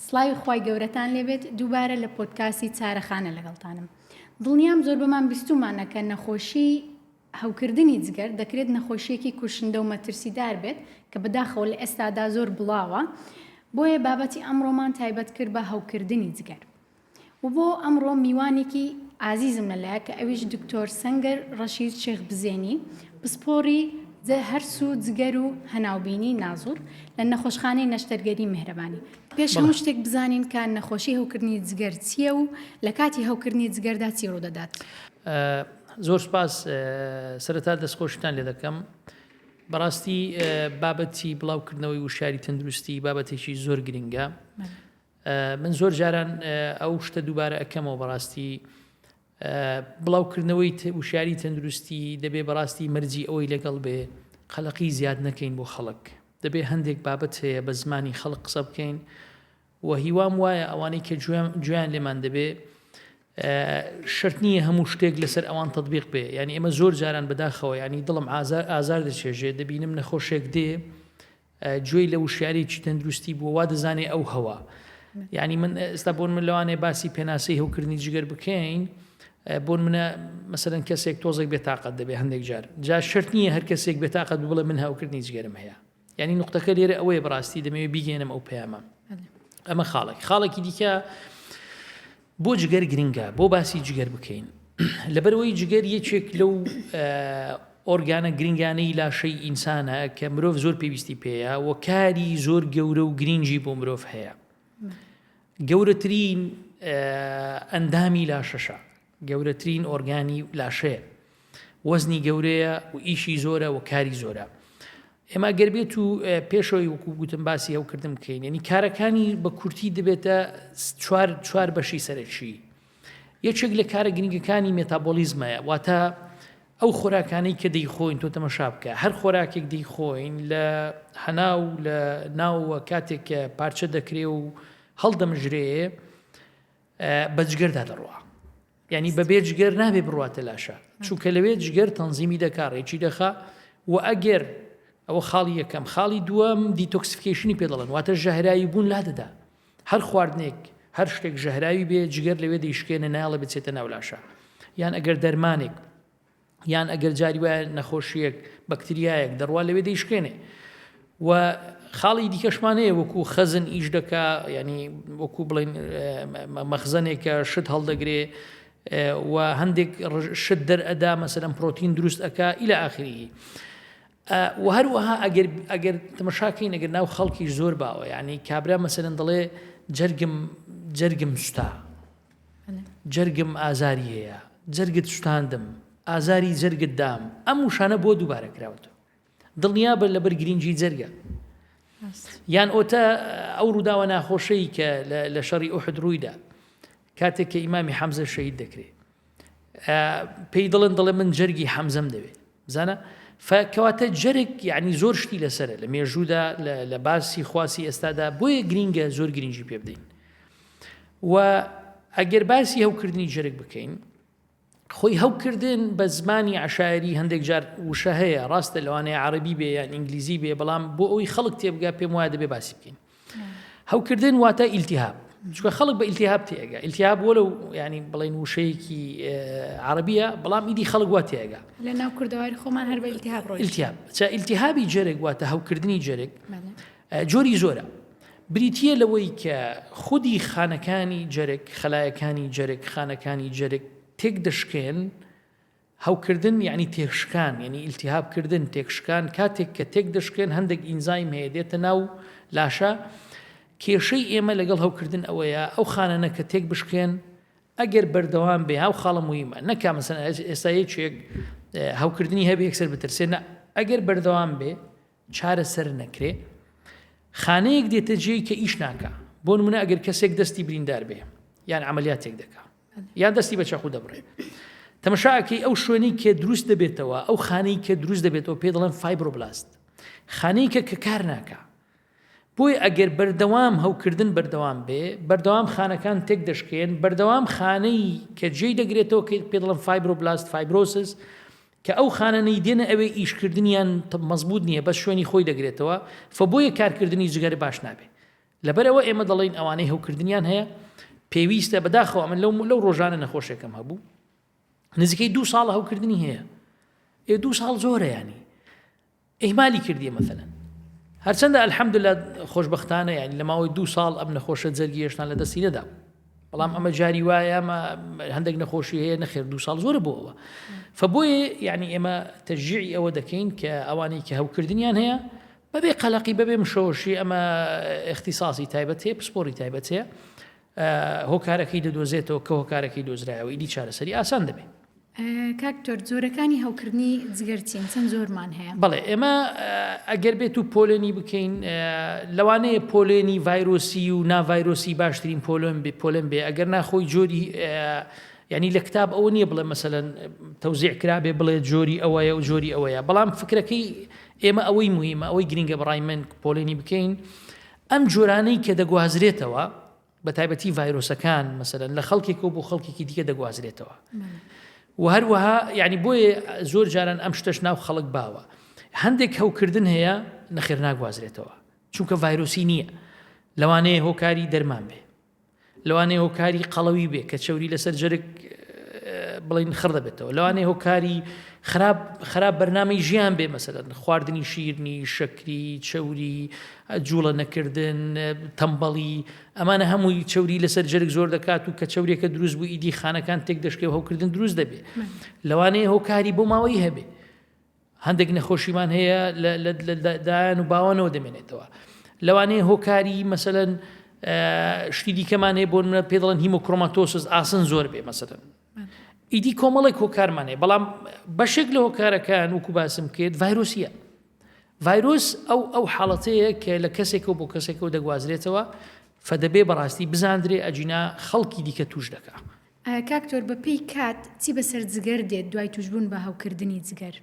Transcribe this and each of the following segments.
سڵاوی خوای گەورەتان لێبێت دووبارە لە پۆدکاستی چارەخانە لەگەڵتانم دڵنیام زۆربەمان بیستومانە کە نەخۆشی هەوکردنی جگەر دەکرێت نەخۆشیەکی کوشندە و مەترسیدار بێت کە بەداخەوە لە ئێستادا زۆر بڵاوە بۆیە بابەتی ئەمڕۆمان تایبەت کرد بە هەوکردنی جگەر و بۆ ئەمڕۆ میوانێکی ئازیزم لەلایە کە ئەویش دکتۆر سەنگەر ڕەشید شێخ بزێنی پسپۆڕی هەرس و جگەر و هەناوبینی نازوڕ لە نەخۆشخانەی نەشتەرگەری میهرەبانی. پێش هەموو شتێک بزانین کە نەخۆشی هەوکردنی جگەر چییە و لە کاتی هەوکردنی جگەردا چی ڕوودەدات؟ زۆر سوپاس سەرەتا دەستخۆشیتان لێ دەکەم بەڕاستی بابەتی بڵاوکردنەوەی وشیاری تەندروستی بابەتێکی زۆر گرنگە من زۆر جاران ئەو شتە دووبارە ئەکەمەوە بەڕاستی بڵاوکردنەوەی وشیاری تەندروستی دەبێ بەڕاستی مەرجی ئەوەی لەگەڵ بێ قەلەقی زیاد نەکەین بۆ خەڵک دەبێ هەندێک بابەت هەیە بە زمانی خەڵک قسە بکەین و هیوام وایە ئەوانەی کە گوێیان لێمان دەبێ شەرت نییە هەموو شتێک لەسەر ئەوان تطبیق بێ یعنی ئێمە زۆر جاران بەداخەوە ینی دڵم ئازار ئازار دەچێژێ دەبینم نەخۆشێک دێ گوێی لە وشیارێکی تەندروستی بووە وا دەزانێ ئەو هەوا یعنی من ئێستا بۆن من لەوانەیە باسی پێناسەی هەوکردنی جگەر بکەین بۆن منە مەسەرەن کەسێک تۆزێک بێتاقەت دەبێ هەندێک جار جا شرت نییە هەر کەسێک بێتاقەت بڵێ من هەوکردنی جگەرم هەیە یعنی نقطەکە لێرە ئەوەیە بەڕاستی دەمەوێت بیگەێنم ئەو پەیامە ئەمە خاڵێک خاڵێکی دیکە بۆ جگەر گرنگە بۆ باسی جگەر بکەین؟ لەبەرئەوەی جگەر یەکێک لەو ئۆرگانە گرنگانەی لاشەی ئینسانە کە مرۆڤ زۆر پێویستی پێیە و کاری زۆر گەورە و گرنگی بۆ مرۆڤ هەیە. گەورەترین ئەندامی لاشەشە گەورەترین ئۆرگانی لاشەیە وەزنی گەورەیە و ئیشی زۆرە و کاری زۆرە. ئێمە گەر بێت و پێشەوەی وەکو گوتم باسی هەوکردن بکەین یعنی کارەکانی بە کورتی دەبێتە چوار چوار بەشی سەرەکی یەکێک لە کارە گرنگەکانی مێتابۆلیزمەیە واتە ئەو خۆراکانەی کە دەیخۆین تۆ تەمەشا بکە هەر خۆراکێک دەیخۆین لە هەناو لە ناوە کاتێک کە پارچە دەکرێ و هەڵدەمژرێ بە جگەردا دەڕوا یانی بەبێ جگەر نابێ بڕواتە لاشە چونکە لەوێ جگەر تەنزیمی دەکا ڕێکی دەخا و ئەگەر ئەوە خاڵی یەکەم خاڵی دووەم detoxification ی پێ دەڵێن واتە ژەهراوی بوون لا دەدا هەر خواردنێک هەر شتێک ژەهراوی بێ جگەر لەوێ دەیشکێنە نایەڵێ بچێتە ناو لاشە یان ئەگەر دەرمانێک یان ئەگەر جاری وایە نەخۆشییەک بەکتریایەک دەڕوا لەوێ دەیشکێنێ و خاڵی دیکەشمان هەیە وەکو خەزن ئیش دەکا ینی وەکو بڵین مەخزنێکە شت هەڵدەگرێ و هەندێک شت دەرئەدا مەسەرم پرۆتین دروست ئەک إلى آخره و هەروەها ئەگەر ئەگەر تەمەشاکەین ئەگەر ناو خەڵکی زۆر باوە یعنی کابرا مەسەرەن دەڵێ جەرگم جەرگم سوتا جەرگم ئازاری هەیە، جەرگت سوتاندم، ئازاری جەرگت دام، ئەم وشانە بۆ دووبارە کراوەتەوە؟ دڵنیابە لەبەر گرینگی جەرگە. یان ئۆتە ئەو ڕووداوە ناخۆشەی کە لە شەڕی ئوحد ڕوویدا کاتێک کە ئیمامی حەمزە شەهید دەکرێت پێی دڵن دەڵێ من جەرگی حەمزەم دەوێت بزانە کەواتە جەرگ یعنی زۆر شتی لەسرە لە مێژوودا لە باسی خواسی ئێستادا بۆیە گرینگە زۆر گرنگی پێ بدەین و ئەگەر باسی هەوکردنی جەرگ بکەین خۆی هەوکردن بە زمانی عشایری هەندێک جار وشە هەیە ڕاستە لەوانەیە عربی بێ یان ئینگلیزی بێ بەڵام بۆ ئەوی خەڵک تێبگا پێم وایە دەبێ باسی بکەین هەوکردن واتە ئیلتیهاب چونکە خەڵک بە ئیلتیهاب تێگا ئیلتیهاب وەلو ینی بڵێن وشەیەکی عربیە بەڵام ئیدی خەڵک وا تێگا لە ناو کوردەواری خۆمان هەر بە ئیلتیهاب ڕۆی ئیلتیهاب چا ئیلتیهابی جەرگ واتە هەوکردنی جەرگ جۆری زۆرە بریتییە لەوەی کە خودی خانەکانی جەرگ، خەلایەکانی جەرگ، خانەکانی جەرگ تێک دەشکێن، هەوکردن یانی تێکشکان، یانی ئیلتیهاب کردن، تێکشکان، کاتێک کە تێک دەشکێن هەندێک ئینزایم هەیە دێتە ناو لاشە، کێشەی ئێمە لەگەڵ هەوکردن ئەوەیە ئەو خانانە کە تێک بشکێن ئەگەر بەردەوام بێ ئەو خاڵە موهیمە نەکا مەسەلەن ئێستا یەکێک هەوکردنی هەبێ یەکسەر بترسێ نا ئەگەر بەردەوام بێ چارەسەر نەکرێ خانەیەک دێتە جێی کە ئیش ناکا بۆ نمونە ئەگەر کەسێک دەستی بریندار بێ یان عملیاتێک دەکا یان دەستی بە چەقو دەبڕێ تەمەشاکەی ئەو شوێنەی کە دروست دەبێتەوە ئەو خانەی کە دروست دەبێتەوە پێ دەڵێن fibroblast خانەیەکە کە کار ناکا بۆیە ئەگەر بەردەوام هەوکردن بەردەوام بێ بەردەوام خانەکان تێک دەشکێن بەردەوام خانەی کە جێی دەگرێتەوە کە پێ دەڵێن fibroblast fibrosis کە ئەو خانەنەی دێنە ئەوێ ئیشکردنیان مەزبوط نییە بەس شوێنی خۆی دەگرێتەوە فە بۆیە کارکردنی جگەر باش نابێ. لەبەرئەوە ئێمە دەڵێین ئەوانەی هەوکردنیان هەیە پێویستە بەداخەوە من لەو لەو ڕۆژانە نەخۆشێکم هەبوو نزیکەی دوو ساڵ هەوکردنی هەیە ئێ دوو ساڵ زۆرە ینی ئیهمالی کردیە مەسەلەن هەرچەندە الحمدللە خۆشبەختانە یانی لە ماوەی دوو ساڵ ئەم نەخۆشە جەرگی هێشتان لە دەستی نەدا بەڵام ئەمە جاری وایە ئەمە هەندێک نەخۆشی هەیە نەخێر دوو ساڵ زۆرە بۆ ئەوە فبۆیە یعنی ئێمە تەشجیعی ئەوە دەکەین کە ئەوانەی کە هەوکردنیان هەیە بەبێ قەلەقی بەبێ مشەوەشی ئەمە اختصاصی تایبەت هەیە پسپۆری تایبەت هەیە هۆکارەکەی دەدۆزێتەوە کە هۆکارەکەی دۆزرایەوە ئیدی چارەسەری ئاسان دەبێت. کاک دکتۆر جۆرەکانی هەوکردنی جگەر چین؟ چەند جۆرمان هەیە؟ بەڵێ ئێمە ئەگەر بێت و پۆلێنی بکەین لەوانەیە پۆلێنی ڤایرۆسی و ناڤایرۆسی باشترین پۆلۆن بێ پۆلێن بێ ئەگەر ناخۆی جۆری ینی لە کتاب ئەوە نییە بڵێ مەسەلەن تەوزیع کرابێ بڵێ جۆری ئەوەیە و جۆری ئەوەیە بەڵام فکرەکەی ئێمە ئەوەی مهمە ئەوەی گرنگە بەڕای من پۆلێنی بکەین ئەم جۆرانەی کە دەگوازرێتەوە بە تایبەتی ڤایرۆسەکان مەسەلەن لە خەڵکێکەوە بۆ خەڵکێکی دیکە دەگوازرێتەوە و هەروەها یعنی بۆیە زۆر جاران ئەم شتەش ناو خەڵک باوە هەندێک هەوکردن هەیە نەخێر ناگوازرێتەوە چونکە ڤایرۆسی نییە لەوانەیە هۆکاری دەرمان بێ لەوانەیە هۆکاری قەڵەوی بێ کە چەوری لەسەر جەرگ بڵین خڕ دەبێتەوە لەوانەیە هۆکاری خراپ خراپ بەرنامەی ژیان بێ مەسەلەن خواردنی شیرنی شەکری چەوری جوڵە نەکردن تەمبەڵی ئەمانە هەمووی چەوری لەسەر جەرگ زۆر دەکات و کە چەورێکە دروست بوو ئیدی خانەکان تێک دەشکێ و هەوکردن دروست دەبێ لەوانەیە هۆکاری بۆ ماوەی هەبێ هەندێک نەخۆشیمان هەیە لە دایان و باوانەوە دەمێنێتەوە لەوانەیە هۆکاری مەسەلەن شتی دیکەمان هەیە بۆ منە پێ دەڵێن hemochromatosis ئاسن زۆر بێ مەسەلەن ئیدی کۆمەڵێک هۆکارمان هەیە بەڵام بەشێک لە هۆکارەکان وەکو باسم کرد ڤایرۆسیە ڤایرۆس ئەو ئەو حاڵەتەیە کە لە کەسێکەوە بۆ کەسێکەوە دەگوازرێتەوە فەدەبێ بەڕاستی بزاندرێ ئەجینا خەڵکی دیکە توش دەکا. کاک تۆر بە پێی کات چی بەسەر جگەر دێت دوای توشبوون بە هەوکردنی جگەر؟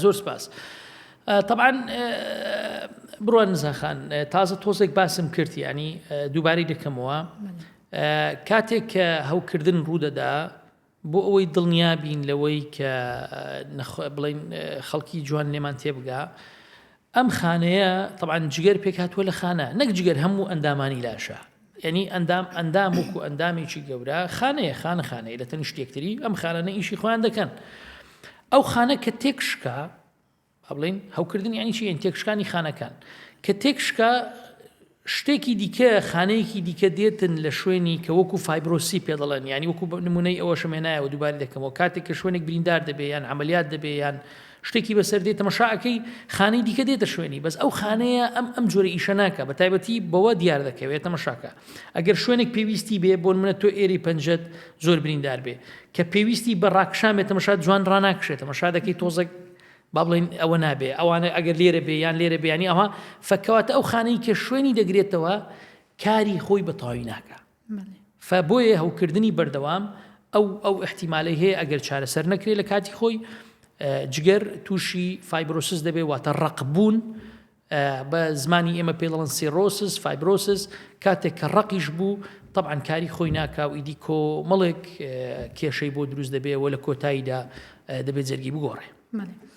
زۆر سپاس. تەبعەن بڕوا نزا خان تازە تۆزێک باسم کرد یانی دووبارەی دەکەمەوە کاتێک کە هەوکردن ڕوودەدا بۆ ئەوەی دڵنیا بین لەوەی کە بڵین خەڵکی جوان لێمان تێبگا ئەم خانەیە تەبعەن جگەر پێکهاتووە لە خانە نەک جگەر هەموو ئەندامانی لاشە یعنی ئەندام ئەندام وەکو ئەندامێکی گەورە خانەیە خانە خانەیە لە تەنیشت یەکتری ئەم خانانە ئیشی خۆیان دەکەن ئەو خانە کە تێکشکا با بڵین هەوکردن یعنی چی یعنی تێکشکانی خانەکان کە تێکشکا شتێکی دیکە خانەیەکی دیکە دێتن لە شوێنی کە وەکو fibrosis ی پێ دەڵێن یانی وەکو نمونەی ئەوەشم هێنایەوە دووبارەی دەکەمەوە کاتێک کە شوێنێک بریندار دەبێ یان عەمەلیات دەبێ یان شتێکی بەسەر دێت تەمەشا ئەکەی خانەی دیکە دێتە شوێنی بەس ئەو خانەیە ئەم ئەم جۆرە ئیشە ناکە بە تایبەتی بەوە دیار دەکەوێت تەمەشاکە ئەگەر شوێنێک پێویستی بێ بۆ منە تۆ ئێری پەنجەت زۆر بریندار بێ کە پێویستی بە ڕاکشان بێت تەمەشا جوان ڕناکشێت تەمەشا دەکەی تۆزێک با بڵێین ئەوە نابێ ئەوانە ئەگەر لێرە بێ یان لێرە بێ ینی ئەوها فەکەواتە ئەو خانەی کە شوێنی دەگرێتەوە کاری خۆی بە تەواوی ناکە فە بۆیە هەوکردنی بەردەوام ئەو ئەو احتیمالەی هەیە ئەگەر چارەسەر نەکرێت لە کاتی خۆی جگەر تووشی fibrosis دەبێ واتە ڕقبوون بە زمانی ئێمە پێی دەڵێن cirrhosis، fibrosis، کاتێک کە ڕەقیش بوو تەبعەن کاری خۆی ناکا و ئیدی کۆمەڵێک کێشەی بۆ دروست دەبێ و لە کۆتاییدا دەبێ جەرگی بگۆڕێ.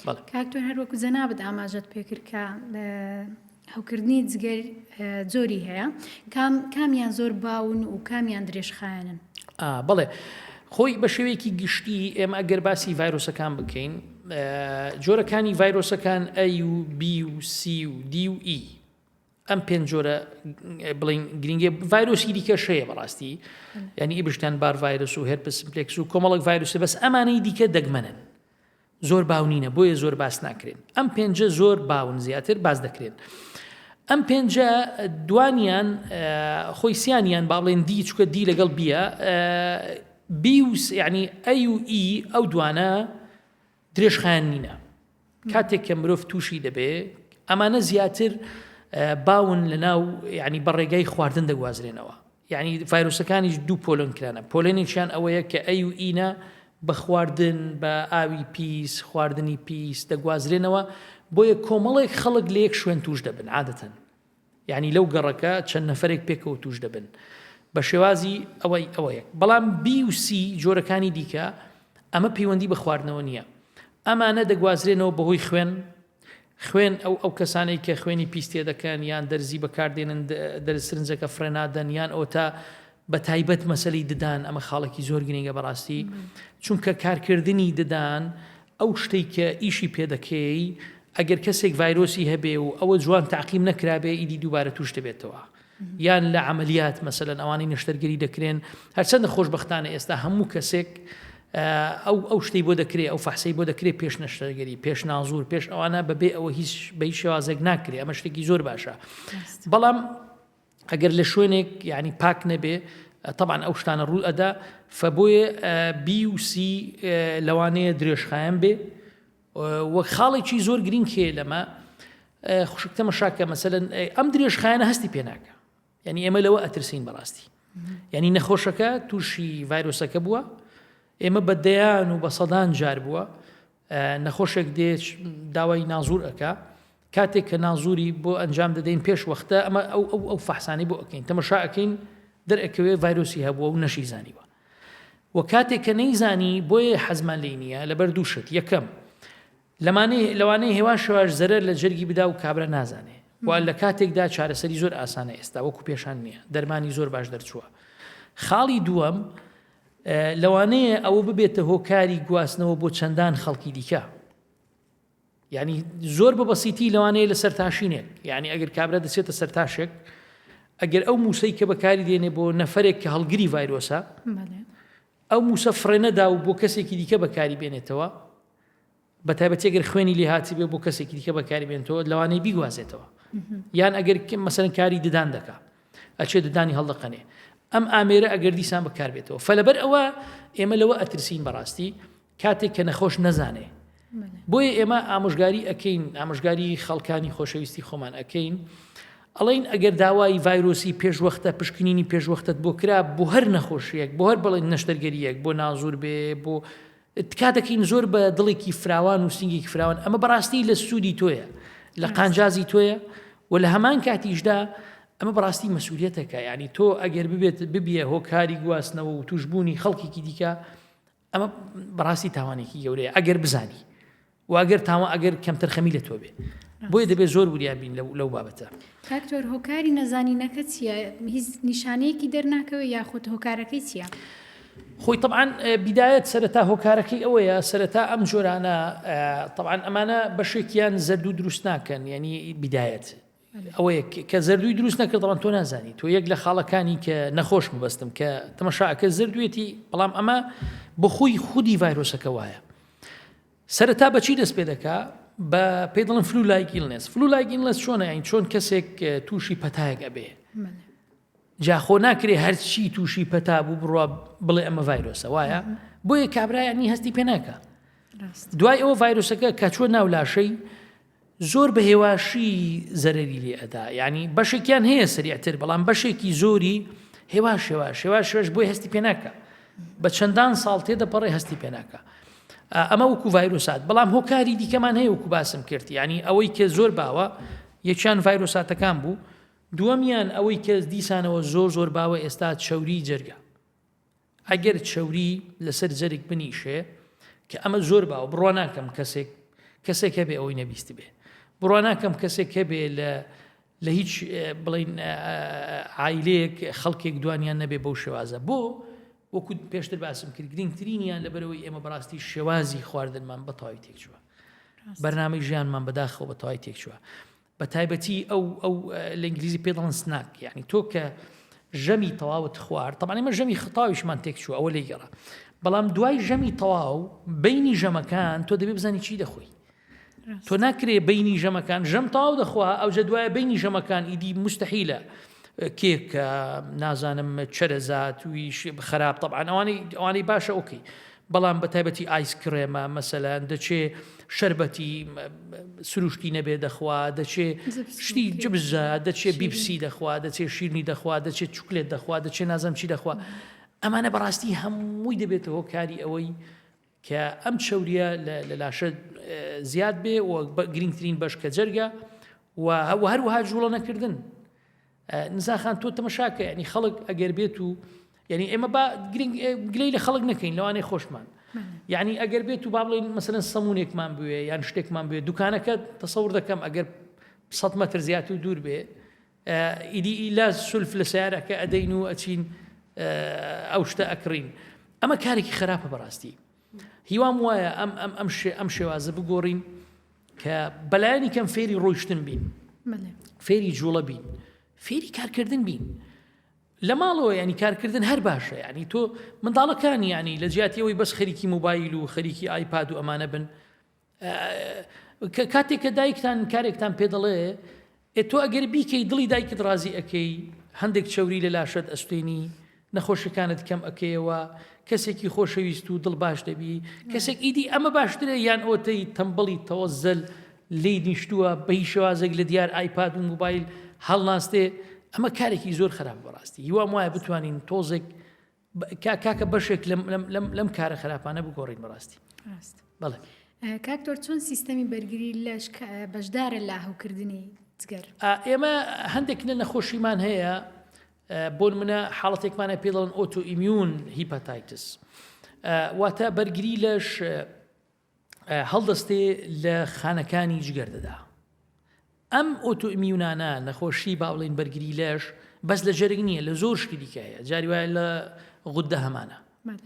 بەڵێ کاک تۆر هەر وەکو جەنابت ئاماژەت پێکرد کە هەوکردنی جگەر جۆری هەیە کام کامیان زۆر باون و کامیان درێژخایەنن؟ بەڵێ خۆی بە شێوەیەکی گشتی ئێمە ئەگەر باسی ڤایرۆسەکان بکەین جۆرەکانی ڤایرۆسەکان A و B و C و D و E ئەم پێنج جۆرە بڵین گرنگە ڤایرۆسی دیکەش هەیە بەڕاستی یعنی Epstein Barr virus و herpes simplex و کۆمەڵک ڤایرۆسی بەس ئەمانەی دیکە دەگمەنن زۆر باو نینە بۆیە زۆر باس ناکرێن ئەم پێنجە زۆر باون زیاتر باس دەکرێن ئەم پێنجە دوانیان خۆی سیانیان با بڵێن D چکە D لەگەڵ B یە B و یعنی A و E ئەو دوانە درێژخایەن نینە کاتێک کە مرۆڤ تووشی دەبێ ئەمانە زیاتر باون لە ناو یعنی بە ڕێگای خواردن دەگوازرێنەوە یانی ڤایرۆسەکانیش دوو پۆلێن کرانە، پۆلێنێکیان ئەوەیە کە A و E نە بە خواردن، بە ئاوی پیس، خواردنی پیس دەگوازرێنەوە، بۆیە کۆمەڵێک خەڵک لە یەک شوێن تووش دەبن عادەتەن یانی لەو گەڕەکە چەند نەفەرێک پێکەوە تووش دەبن بە شێوازی ئەوەی ئەوە یەک بەڵام B و C جۆرەکانی دیکە ئەمە پەیوەندی بە خواردنەوە نییە ئەمانە دەگوازرێنەوە بەهۆی خوێن. خوێن ئەو ئەو کەسانەی کە خوێنی پیس تێدەکەن یان دەرزی بەکاردێنن دەرز سرنجەکە فڕێ نادەن یان ئەوەتا بە تایبەت مەسەلەی ددان ئەمە خاڵێکی زۆر گرنگە بەڕاستی چونکە کارکردنی ددان ئەو شتەی کە ئیشی پێدەکەی ئەگەر کەسێک ڤایرۆسی هەبێ و ئەوە جوان تاقیم نەکرابێ ئیدی دووبارە توش دەبێتەوە یان لە عەمەلیات مەسەلەن ئەوانەی نەشتەرگەری دەکرێن هەرچەندە خۆشبەختانە ئێستا هەموو کەسێک ئەو ئەو شتەی بۆ دەکرێ ئەو فەحسەی بۆ دەکرێ پێش نەشتەرگەری پێش نازور پێش ئەوانە بەبێ ئەوە هیچ بە هیچ شێوازێک ناکرێ ئەمە شتێکی زۆر باشە بەڵام ئەگەر لە شوێنێک یعنی پاک نەبێ طبعا ئەو شتانە ڕوو ئەدا فەبۆیە بی و سی لەوانەیە درێژخایەن بێ وەک خاڵێکی زۆر گرینگ هەیە لەمە خوشک تەمەشاکە مەسەلەن ئەم درێژخایەنە هەستی پێ ناکە یعنی ئێمە لەوە ئەترسین بەڕاستی یعنی نەخۆشەکە تووشی ڤایرۆسەکە بووە ئێمە بە دەیان و بە سەدان جار بووە نەخۆشێک دێ داوای نازور ئەک کاتێک کە نازوری بۆ ئەنجام دەدەین پێش وەختە ئەمە ئەو ئەو ئەو فەحسانی بۆ ئەەکەین تەمەشا ئەەکەین دەرەکەوێ ڤایرۆسی هەبووە و نەشی زانیوە وە کاتێک کە نەیزانی بۆیە حەزمان لێی نییە لەبەر دوو شت یەکەم لەمانەیە لەوانەیە هێواش هێواش زەرەر لە جەرگی بدا و کابرا نازانێ و لە کاتێکدا چارەسەری زۆر ئاسانە ئێستا وەکو پێشان نییە دەرمانی زۆر باش دەرچووە خاڵی دووەم لەوانەیە ئەوە ببێتە هۆکاری گواستنەوە بۆ چەندان خەڵکی دیکە یانی زۆر بە بەسیتی لەوانەیە لە سەرتاشینێک یانی ئەگەر کابرا دەچێتە سەرتاشێک ئەگەر ئەو موسەی کە بەکاری دێنێ بۆ نەفرێک کە هەڵگری ڤایرۆسە ئەو موسە فڕێنەدا و بۆ کەسێکی دیکە بەکاری بێنێتەوە بە تایبەتی ئەگەر خوێنی لێ هاتی بێ بۆ کەسێکی دیکە بەکاری بێنێتەوە لەوانەیە بیگوازێتەوە یان ئەگەر مەسەن کاری ددان دەکا ئەچێ ددانی هەڵدەقەنێ ئەم ئامێرە ئەگەر دیسان بەکاربێتەوە فەلەبەر ئەوە ئێمە لەوە ئەترسین بەڕاستی کاتێک کە نەخۆش نەزانێ بۆیە ئێمە ئامۆژگاری ئەکەین ئامۆژگاری خەڵکانی خۆشەویستی خۆمان ئەکەین ئەڵین ئەگەر داوای ڤایرۆسی پێشوەختە پشکنینی پێشوەختت بۆ کرا بۆ هەر نەخۆشیەک بۆ هەر بڵێن نەشتەرگەریەک بۆ نازور بێ بۆ تکا دەکەین زۆر بە دڵێکی فراوان و سنگێکی فراوان ئەمە بەڕاستی لە سوودی تۆیە لە قانجازی تۆیە و لە هەمان کاتیشدا ئەمە بەڕاستی مەسئولیەتەکە یعنی تۆ ئەگەر ببێت ببیە هۆکاری گواستنەوە و توشببوونی خەڵکێکی دیکە ئەمە بەڕاستی تاوانێکی گەورەیە ئەگەر بزانی و ئەگەر تاوان ئەگەر کەمتەرخەمی لە تۆ بێ بۆیە دەبێت زۆر وریا بین لەو بابەتە. کاک هۆکاری نەزانینەکە چییە؟ هیچ نیشانەیەکی دەرناکەوێت یاخود هۆکارەکەی چییە؟ خۆی تەبعەن بیدایەت سەرەتا هۆکارەکەی ئەوەیە سەرەتا ئەم جۆرانە تەبعەن ئەمانە بەشێکیان زەردوو دروست ناکەن یعنی بیدایەت ئەوەیە کە زەردووی دروست نەکرد دەڵێن تۆ نازانی تۆ یەک لە خاڵەکانی کە نەخۆش مبەستم کە تەمەشاکە زەردوێتی بەڵام ئەمە بەخۆی خودی ڤایرۆسەکە وایە سەرەتا بەچی دەست پێ دەکا بە پێی دەڵێن flu like illness flu like illness چۆنە یانی چۆن کەسێک تووشی پەتایەک ئەبێ جا خۆ ناکرێ هەرچی تووشی پەتا بوو بڕوا بڵێ ئەمە ڤایرۆسە وایە بۆیە کابرایانی هەستی پێ ناکە دوای ئەوە ڤایرۆسەکە کە چوە ناو لاشەی زۆر بە هێواشی زەرەری لێ ئەدا یانی بەشێکیان هەیە سەریعتر بەڵام بەشێکی زۆری هێواش هێواش هێواش هێواش بۆی هەستی پێ ناکە بە چەندان ساڵ تێدەپەڕێ هەستی پێ ناکە ئەمە وەکو ڤایرۆسات بەڵام هۆکاری دیکەمان هەیە وەکو باسم کرد یعنی ئەوەی کە زۆر باوە یەکیان ڤایرۆساتەکان بوو دووەمیان ئەوەی کە دیسانەوە زۆر زۆر باوە ئێستا چەوری جەرگە ئەگەر چەوری لەسەر جەرگ بنیشێ کە ئەمە زۆر باوە بڕوا ناکەم کەسێک کەسێک هەبێ ئەوەی نەبیستبێ بڕوا ناکەم کەسێک هەبێ لە لە هیچ بڵین عیلەیەک خەڵکێک دوانیان نەبێ بەو شێوازە بۆ وەکو پێشتر باسم کرد گرنگترینیان لەبەرەوەی ئێمە بەڕاستی شێوازی خواردنمان بە تەواوی تێکچووە بەرنامەی ژیانمان بەداخەوە بە تەواوی تێکچووە بە تایبەتی ئەو ئەو لە ئینگلیزی پێ دەڵێن snack یعنی تۆ کە ژەمی تەواوت خوارد تەبعەن ئێمە ژەمی خەتاویشمان تێک چوو ئەوە لێی گەڕا بەڵام دوای ژەمی تەواو بینی ژەمەکان تۆ دەبێ بزانی چی دەخۆی تۆ ناکرێ بینی ژەمەکان ژەم تەواو دەخوا ئەوجە دوایە بینی ژەمەکان ئیدی مستحیلە کێکە نازانم چەرەزات ویش خراپ تەبعەن ئەوانەی ئەوانەی باشە okay بەڵام بە تایبەتی ice cream ە مەسەلەن دەچێ شەربەتی سروشتی نەبێ دەخوا دەچێ شتی جبزە دەچێ بیپسی دەخوا دەچێ شیرنی دەخوا دەچێت چوکلێت دەخوا دەچێ نازم چی دەخوا ئەمانە بەڕاستی هەمووی دەبێتەوە کاری ئەوەی کە ئەم چەوریە لە لاشە زیاد بێ و گرنگترین بەش کە جەرگە و هەروەها جوڵە نەکردن نزا خان تۆ تەمەشاکە ینی خەڵک ئەگەر بێت و یعنی ئێمە با گرنگ گلەی لە خەڵک نەکەین لەوانەیە خۆشمان. یعنی ئەگەر بێت و با بڵێین مەسەلەن سەمونێکمان بوێ یان شتێکمان بوێ دوکانەکە تەسەور دەکەم ئەگەر 100 مەتر زیاتر دوور بێ ئیدی ئیلا سولف لە سیارەکە ئەدەین و ئەچین ئەو شتە ئەکڕین ئەمە کارێکی خراپە بەڕاستی هیوام وایە ئەم ئەم ئەم شێ ئەم شێوازە بگۆڕین کە بەلایەنی کەم فێری ڕۆیشتن بین فێری جوڵە بین فێری کارکردن بین لە ماڵەوە یانی کارکردن هەر باشە یانی تۆ منداڵەکان یانی لە جیاتی ئەوەی بەس خەریکی مۆبایل و خەریکی ئایپاد و ئەمانە بن کاتێک کە دایکتان کارێکتان پێ دەڵێ ئێ تۆ ئەگەر بیکەی دڵی دایکت ڕازی ئەەکەی هەندێک چەوری لە لاشت ئەستێنی نەخۆشیەکانت کەم ئەکەیەوە کەسێکی خۆشەویست و دڵ باش دەبی کەسێک ئیدی ئەمە باشترە یان ئەوەتەی تەمبەڵی تەوەزەل لێی نیشتووە بە هیچ شێوازێک لە دیار ئایپاد و موبایل هەڵناستێ ئەمە کارێکی زۆر خراپ بەڕاستی هیوام وایە بتوانین تۆزێک کاکە بەشێک لەم کارە خراپانە بگۆڕین بەڕاستی ڕاست بەڵێ کاکتۆر چۆن سیستەمی بەرگری لەش بەشدارە لە هەوکردنی جگەر ئێمە هەندێک لە نەخۆشیمان هەیە بۆ نمونە حاڵەتێکمان هەیە پێی دەڵێن autoimmune hepatitis واتە بەرگری لەش هەڵدەستێ لە خانەکانی جگەر دەدا ئەم autoimmune انە نەخۆشی با بڵێین بەرگری لەش بەس لە جەرگ نییە لە زۆر شتی دیکە هەیە جاری وایە لە غودە هەمانە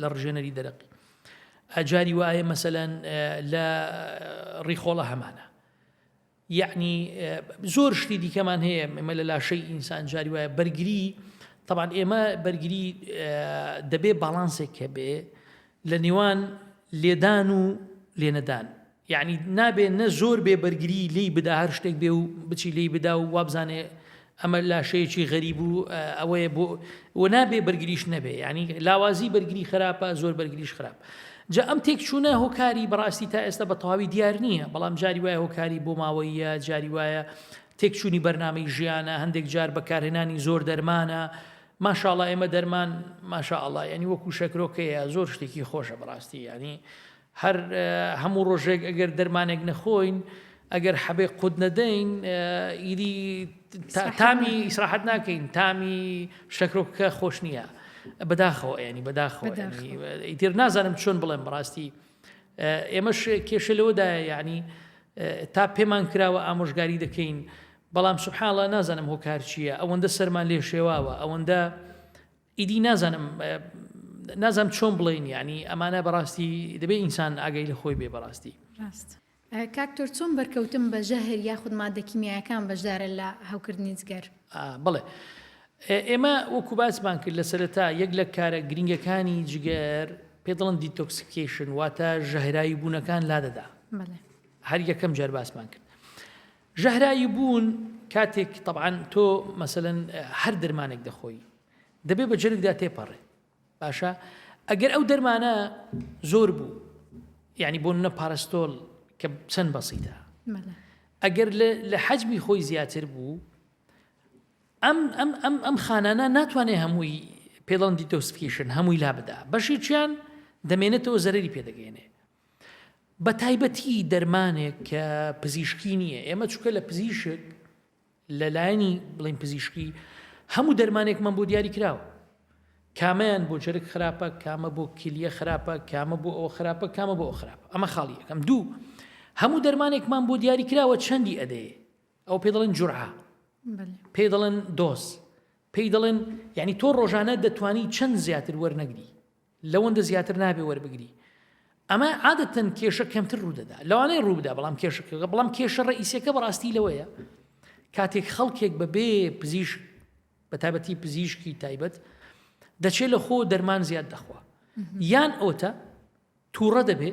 لە ڕژێنەری دەرەقی جاری وایە مەسەلەن لە ڕیخۆڵە هەمانە یەعنی زۆر شتی دیکەمان هەیە ئێمە لە لاشەی ئینسان جاری وایە بەرگری تەبان ئێمە بەرگری دەبێ باڵانسێک هەبێ لە نێوان لێدان و لێنەدان یعنی نابێ نە زۆر بێ بەرگری لی بدا هەر شتێک بێ و بچی لی بدا و وابزانێ ئەمە لاشەیەکی غەریب و ئەوەیە بۆ و نابێ بەرگریش نەبێ یعنی لاوازی بەرگری خراپە زۆر بەرگریش خراپ جا ئەم تێکچوونە هۆکاری بەڕاستی تا ئێستا بە تەواوی دیار نییە بەڵام جاری وایە هۆکاری بۆ ماوەیە جاری وایە تێکچوونی بەرنامەی ژیانە هەندێک جار بەکارهێنانی زۆر دەرمانە ماشاءاللە ئێمە دەرمان ماشاءاللە یعنی وەکو شەکرۆکەیە زۆر شتێکی خۆشە بەڕاستی یعنی هەر هەموو ڕۆژێک ئەگەر دەرمانێک نەخۆین ئەگەر حەبێک قوت نەدەین ئیدی تامی ئیسراحەت ناکەین تامی شەکرۆکە خۆش نییە بەداخەوە ینی بەداخەوە ئیتر نازانم چۆن بڵێم بەڕاستی ئێمەش کێشە لەوەدا یعنی تا پێمان کراوە ئامۆژگاری دەکەین بەڵام سبحاڵە نازانم هۆکار چییە ئەوەندە سەرمان لێ شێواوە ئەوەندە ئیدی نازانم نازانم چۆن بڵێین یانی ئەمانە بەڕاستی دەبێ ئینسان ئاگای لە خۆی بێ بەڕاستی. ڕاست. کاک تۆر چۆن بەرکەوتن بە ژەهر یاخود ماددە کیمیایەکان بەشدارە لە هەوکردنی جگەر؟ بەڵێ ئێمە وەکو باسمان کرد لە سەرەتا یەک لە کارە گرنگەکانی جگەر پێ دەڵێن detoxification واتە ژەهراوی بوونەکان لادەدا هەر یەکەم جار باسمان کرد ژەهراوی بوون کاتێک تەبعەن تۆ مەسەلەن هەر دەرمانێک دەخۆی دەبێ بە جەرگدا تێپەڕێ باشە ئەگەر ئەو دەرمانە زۆر بوو یعنی بۆ نە پارستۆل کە چەند بەسیتە ئەگەر لە حەجمی خۆی زیاتر بوو ئەم ئەم ئەم ئەم خانانە ناتوانێت هەمووی پێڵەن detoxification هەمووی لا بدا بەشێکیان دەمێنێتەوە زەرری پێدەگەێنێ بە تایبەتی دەرمانێک کە پزیشکی نییە ئێمە چونکە لە پزیشک لە لایەنی بڵین پزیشکی هەموو دەرمانێکمان بۆ دیاری کراوە کامەیان بۆ جەرگ خراپە کامە بۆ کلیە خراپە کامە بۆ ئەوە خراپە کامە بۆ ئەو خراپە ئەمە خاڵی یەکەم دوو هەموو دەرمانێکمان بۆ دیاری کراوە چەندی ئەدەیە ئەو پێ دەڵێن جورعە پێی دەڵێن dose پێی دەڵێن یعنی تۆ ڕۆژانە دەتوانی چەند زیاتر وەرنەگری لەوەندە زیاتر نابێ وەربگری ئەمە عادەتەن کێشە کەمتر ڕوودەدا لەوانەیە ڕووبدا بەڵام کێشەکە بەڵام کێشە ڕئیسەکە بەڕاستی لەوەیە کاتێک خەڵکێک بەبێ پزیشک بە تایبەتی پزیشکی تایبەت دەچێت لە خۆ دەرمان زیاد دەخوا یان ئۆتە تووڕە دەبێ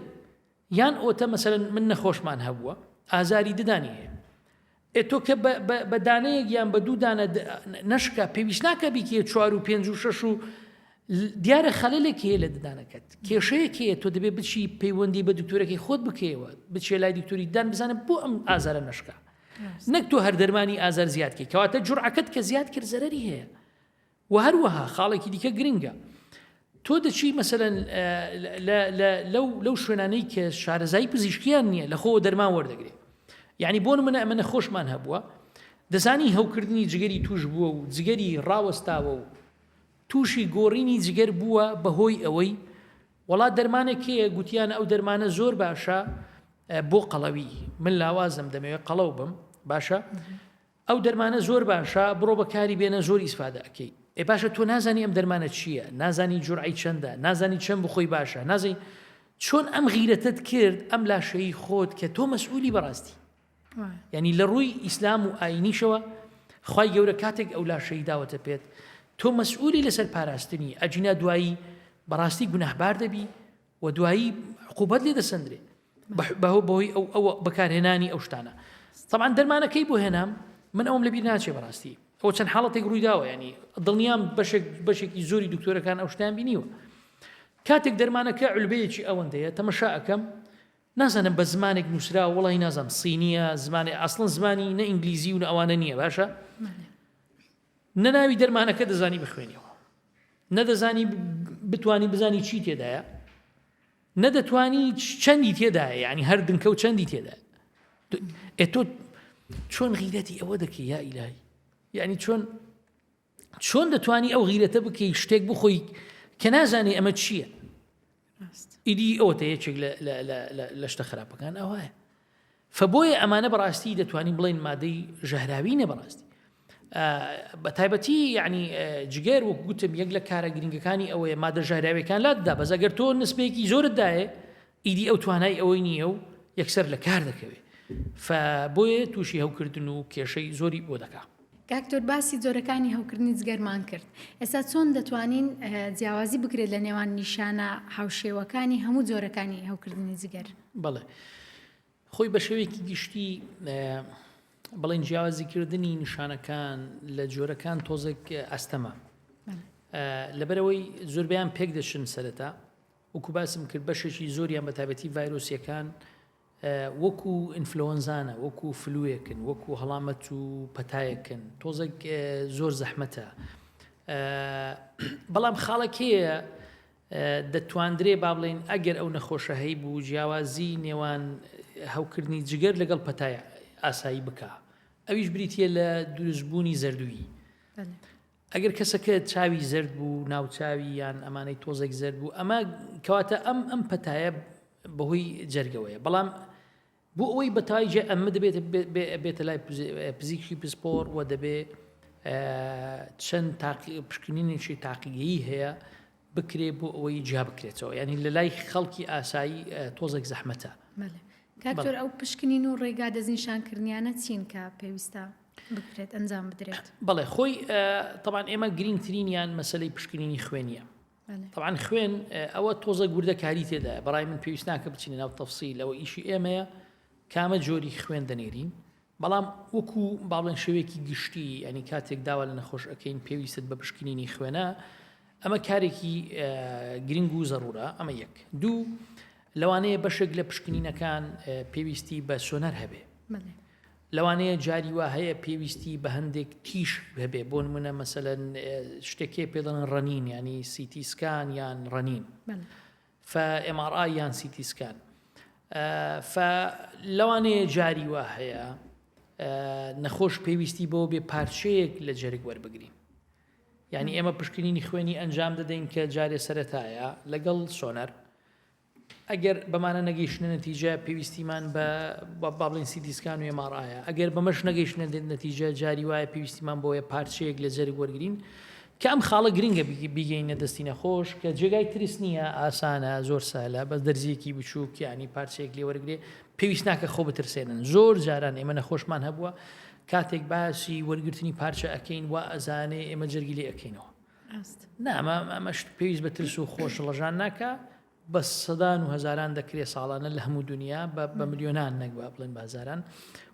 یان ئۆتە مەسەلەن من نەخۆشمان هەبووە ئازاری ددانی هەیە ئێ تۆ کە بە دانەیەک یان بە دوو دانە نەشکا پێویست ناکە بیکێ چوار و پێنج و شەش و دیارە خەلەلێک هەیە لە ددانەکەت کێشەیەک هەیە تۆ دەبێ بچی پەیوەندی بە دکتۆرەکەی خۆت بکەیەوە بچێ لای دکتۆری ددان بزانە بۆ ئەم ئازارە نەشکا نەک تۆ هەر دەرمانی ئازار زیاد کەی کەواتە جورعەکەت کە زیاد کرد زەرەری هەیە وە هەروەها خاڵێکی دیکە گرنگە تۆ دەچی مەسەلەن لەو لەو شوێنانەی کە شارەزایی پزیشکیان نییە لە خۆوە دەرمان وەردەگرێ یعنی بۆ نمونە ئەمە نەخۆشمان هەبووە دەزانی هەوکردنی جگەری توش بووە و جگەری ڕاوەستاوە و تووشی گۆڕینی جگەر بووە بەهۆی ئەوەی وەڵا دەرمانێک هەیە گوتیان ئەو دەرمانە زۆر باشە بۆ قەڵەوی من لاوازم دەمەوێت قەڵەو بم باشە ئەو دەرمانە زۆر باشە بڕۆ بەکاری بێنە زۆر ئیسفادە ئەکەی ئێ باشە تۆ نازانی ئەم دەرمانە چییە نازانی جورعەی چەندە نازانی چەند بخۆی باشە نازانی چۆن ئەم غیرەتت کرد ئەم لاشەی خۆت کە تۆ مەسئولی بەڕاستی یعنی لە ڕووی ئیسلام و ئاینیشەوە خوای گەورە کاتێک ئەو لاشەی داوەتە پێت تۆ مەسئولی لەسەر پاراستنی ئەجینا دوایی بەڕاستی گوناهبار دەبی و دوایی عقوبەت لێ دەسەندرێ بەهۆ بەهۆی ئەو ئەوە بەکارهێنانی ئەو شتانە طبعا دەرمانەکەی بۆ هێنام من ئەوم لەبیر ناچێ بەڕاستی ئەو چەند حاڵەتێک ڕوویداوە ینی دڵنیام بەشێک بەشێکی زۆری دکتۆرەکان ئەو شتیان بینیوە کاتێک دەرمانەکە علبەیەکی ئەوەندەیە تەمەشا ئەەکەم نازانم بە زمانێک نووسرا وڵی نازانم سینیە زمانی ئەسڵن زمانی نە ئینگلیزی و نە ئەوانە نییە باشە نە ناوی دەرمانەکە دەزانی بخوێنیەوە نە دەزانی بتانی بزانی چی تێدایە نە دەتوانی چەندی تێدایە یعنی هەر دنکە و چەندی تێدایە ئێ تۆ چۆن غیرەتی ئەوە دەکەی یا ئیلاهی یعنی چۆن چۆن دەتوانی ئەو غیرەتە بکەی شتێک بخۆی کە نازانی ئەمە چییە ئیدی ئەوەتە یەکێک لە شتە خراپەکان ئەوایە فبۆیە ئەمانە بەڕاستی دەتوانین بڵێن مادەی ژەهراوینە بەڕاستی بە تایبەتی یعنی جگەر وەک گوتم یەک لە کارە گرنگەکانی ئەوەیە مادە ژەهراویەکان لادەدا بەس ئەگەر تۆ نسبەیەکی زۆرت دایێ ئیدی ئەو توانای ئەوەی نییە و یەکسەر لە کار دەکەوێت فبۆیە تووشی هەوکردن و کێشەی زۆری بۆ دەکا. کاک تۆر باسی جۆرەکانی هەوکردنی جگەرمان کرد ئێستا چۆن دەتوانین جیاوازی بکرێت لە نێوان نیشانە هاوشێوەکانی هەموو جۆرەکانی هەوکردنی جگەر؟ بەڵێ خۆی بە شێوەیەکی گشتی بڵێن جیاوازیکردنی نیشانەکان لە جۆرەکان تۆزێک ئەستەمە لەبەرەوەی زۆربیان پێک دەچن سەرەتا وەکو باسم کرد بەشێکی زۆریان بە تایبەتی ڤایرۆسیەکان وەکو ئینفلۆنزانە وەکو فلوێکن وەکو هەڵامەت و پەتایەکن تۆزێک زۆر زەحمەتە بەڵام خاڵەکەیە دەتواندرێ با بڵێین ئەگەر ئەو نەخۆشە هەیبوو جیاوازی نێوان هەوکردنی جگەر لەگەڵ پەتای ئاسایی بکا ئەویش بریتە لە دروستبوونی زەردوویی ئەگەر کەسەکە چاوی زرد بوو ناوچاوی یان ئەمانەی تۆزێک زرد بوو ئەمە کەواتە ئەم ئەم پەتایە بەهۆی جەرگەوەیە بەڵام بۆ ئەوەی بە تای جێ ئەمە دەبێت بێتە لای پزیشکی پسپۆر و دەبێ چەند پشکنینێکی تاقیگەیی هەیە بکرێ بۆ ئەوەی جیا بکرێتەوە ینی لە لای خەڵکی ئاسایی تۆزێک زەحمەتە. کاکتۆر ئەو پشکنین و ڕێگا دەستنیشانکردنیانە چین کە پێویستە بکرێت ئەنجام بدرێت؟ بەڵێ خۆی تەبعەن ئێمە گرنگترینیان مەسەلەی پشکنینی خوێنیە. تەبعەن خوێن ئەوە تۆزێک وردەکاری تێدایە بەڕای من پێویست ناکە بچینە ناو تەفسیل ئەوە ئیشی ئێمەیە کامە جۆری خوێن دەنێرین بەڵام وەکو با بڵێن شێوەیەکی گشتی ینی کاتێک داوا لە نەخۆش ئەەکەین پێویستت بە پشکنینی خوێنە ئەمە کارێکی گرنگ و زەرورە ئەمە یەک دوو لەوانەیە بەشێک لە پشکنینەکان پێویستی بە سۆنەر هەبێ لەوانەیە جاری وا هەیە پێویستی بە هەندێک تیشک هەبێ بۆ نمونە مەسەلەن شتێک هەیە پێ دەڵێن ڕەنین ینی CT scan یان ڕەنین ف MRI یان CT scan ف لەوانەیە جاری وا هەیە نەخۆش پێویستی بۆ بێ پارچەیەک لە جەرگ وەربگرین یعنی ئێمە پشکنینی خوێنی ئەنجام دەدەین کە جارێ سەتایە لەگەڵ سۆنەر ئەگەر بەمانە نەگەیشتنە نەتیجە پێویستیمان بە با بڵێین CT scan و MRI یە ئەگەر بەمەش نەگەیشتنە نەتیجە جاری وایە پێویستیمان بۆیە پارچەیەک لە جەرگ وەرگین کە ئەم خاڵە گرنگە بیگەینە دەستی نەخۆش کە جێگای ترس نییە ئاسانە زۆر سەهلە بەس دەرزیەکی بچووک یانی پارچەیەک لێ وەرگێ پێویست ناکە خۆ بترسێنن زۆر جاران ئێمە نەخۆشمان هەبووە کاتێک باسی وەرگرتنی پارچە ئەەکەین وا ئەزانێ ئێمە جەرگی لێ ئەەکەینەوە نا ئەمە ئەمەش پێویست بە ترس و خۆشڵەژان ناکا بە سەدان و هەزاران دەکرێ ساڵانە لە هەموو دنیا بە ملیۆنان نەک بە بڵێن بە هەزاران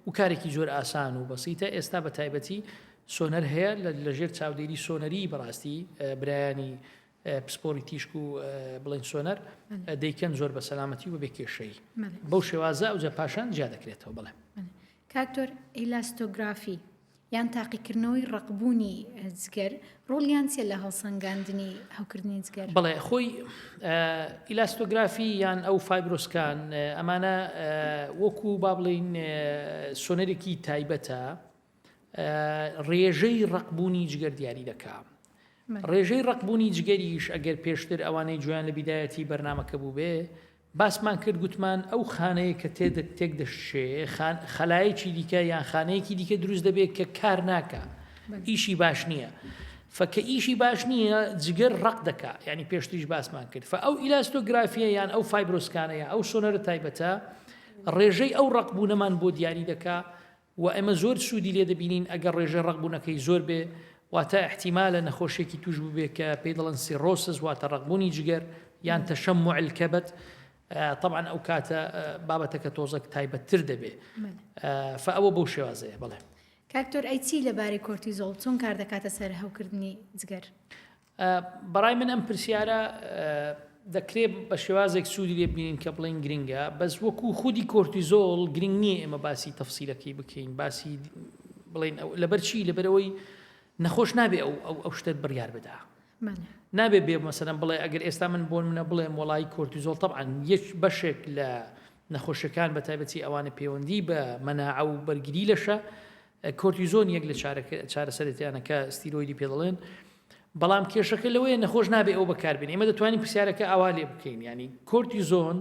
و کارێکی زۆر ئاسان و بەسیتە ئێستا بە تایبەتی سۆنەر هەیە لە ژێر چاودێری سۆنەری بەڕاستی برایانی پسپۆری تیشک و بڵێن سۆنەر دەیکەن زۆر بە سەلامەتی و بێ کێشەیی بەو شێوازە ئەوجا پاشان جیا دەکرێتەوە بڵێ کاکتۆر ئیلاستۆگرافی یان تاقیکردنەوەی ڕەقبوونی جگەر ڕۆڵیان چیە لە هەڵسەنگاندنی هەوکردنی جگەر؟ بەڵێ خۆی ئیلاستۆگرافی یان ئەو FibroScan ئەمانە وەکو با بڵین سۆنەرێکی تایبەتە ڕێژەی ڕەقبوونی جگەر دیاری دەکا. ڕێژەی ڕەقبوونی جگەریش ئەگەر پێشتر ئەوانەی گوێیان لە بیدایەتی بەرنامەکە بووبێ باسمان کرد گوتمان ئەو خانەیە کە تێک دەشێ خەلایەکی دیکە یان خانەیەکی دیکە دروست دەبێت کە کار ناکا ئیشی باش نییە فە کە ئیشی باش نییە جگەر ڕەق دەکا یعنی پێشتریش باسمان کرد فە ئەو ئیلاستۆگرافیە یان ئەو FibroScan ە یا ئەو سۆنەرە تایبەتە ڕێژەی ئەو ڕەقبوونەمان بۆ دیاری دەکا وە ئێمە زۆر سوودی لێ دەبینین ئەگەر ڕێژەی ڕەقبوونەکەی زۆر بێ واتە ئیحتیمالە نەخۆشیەکی توش ببێ کە پێی دەڵێن cirrhosis واتە ڕەقبوونی جگەر یان تشمع الکبد تەبعەن ئەو کاتە بابەتەکە تۆزەک تایبەتتر دەبێ فە ئەوە بەو شێوازەیە بەڵێ. کاک دکتۆر ئەی چی لەبارەی کۆرتیزۆڵ چۆن کار دەکاتە سەر هەوکردنی جگەر؟ بەڕای من ئەم پرسیارە دەکرێت بە شێوازێک سوودی لێ ببینین کە بڵێین گرنگە بەس وەکو خودی کۆرتیزۆڵ گرنگ نییە ئێمە باسی تەفسیلەکەی بکەین باسی بڵێین لەبەر چی لەبەرەوەی نەخۆش نابێ ئەو ئەو ئەو شتە بڕیار بدا نابێ بێ مەسەرم بڵێ ئەگەر ئێستا من بۆن منە بڵێم وەڵی کۆرتیزۆڵ طبعا یەک بەشێک لە نەخۆشیەکان بە تایبەتی ئەوانە پەیوەندی بە مەناعە و بەرگری لەشە کۆرتیزۆن یەک لە چارەسەرێتیانە کە ستیرۆیدی پێ دەڵێن بەڵام کێشەکە لەوەیە نەخۆش نابێ ئەو بەکاربێن ئێمە دەتوانین پرسیارەکە ئاوا لێ بکەین ینی کۆرتیزۆن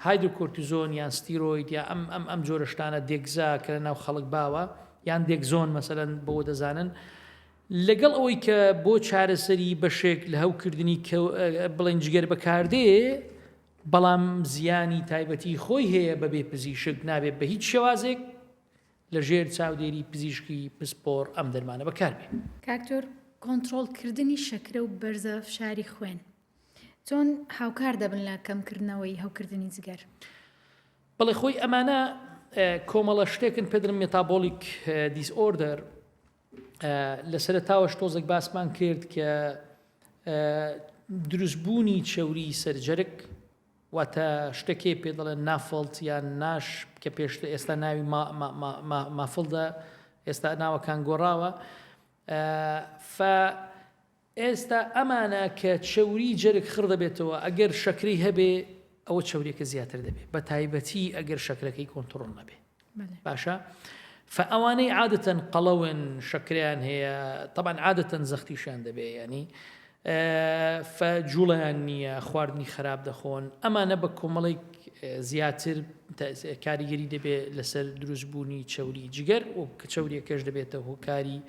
هایدرۆکۆرتیزۆن یان ستیرۆید یا ئەم ئەم ئەم جۆرە شتانە dexa کە لە ناو خەڵک باوە یان دێکزۆن مەسەلەن بەوە دەزانن لەگەڵ ئەوەی کە بۆ چارەسەری بەشێک لە هەوکردنی بڵێن جگەر بەکاردێ بەڵام زیانی تایبەتی خۆی هەیە بەبێ پزیشک نابێت بە هیچ شێوازێک لە ژێر چاودێری پزیشکی پسپۆڕ ئەم دەرمانە بەکار بێ. کاک دکتۆر کۆنتڕۆڵ کردنی شەکرە و بەرزە فشاری خوێن چۆن هاوکار دەبن لە کەم کردنەوەی هەوکردنی جگەر؟ بەڵێ خۆی ئەمانە کۆمەڵە شتێکن پێ دەڵێن metabolic disorder لە سەرەتاوەش تۆزێک باسمان کرد کە دروستبوونی چەوری سەر جەرگ واتە شتەکەی پێ دەڵێن NAFLD یان NASH کە پێشتر ئێستا ناوی MAFLD ە ئێستا ناوەکان گۆڕاوە فە ئێستا ئەمانە کە چەوری جەرگ خڕ دەبێتەوە ئەگەر شەکرەی هەبێ ئەوە چەوریەکە زیاتر دەبێ بە تایبەتی ئەگەر شەکرەکەی کۆنتڕۆڵ نەبێ باشە فە ئەوانەی عادەتەن قەڵەون شەکریان هەیە تەبان عادەتەن زەختیشیان دەبێ ینی فە جوڵیان نییە خواردنی خراپ دەخۆن ئەمانە بە کۆمەڵێک زیاتر کاریگەری دەبێت لەسەر دروستبوونی چەوری جگەر و کە چەوریەکەش دەبێتە هۆکاری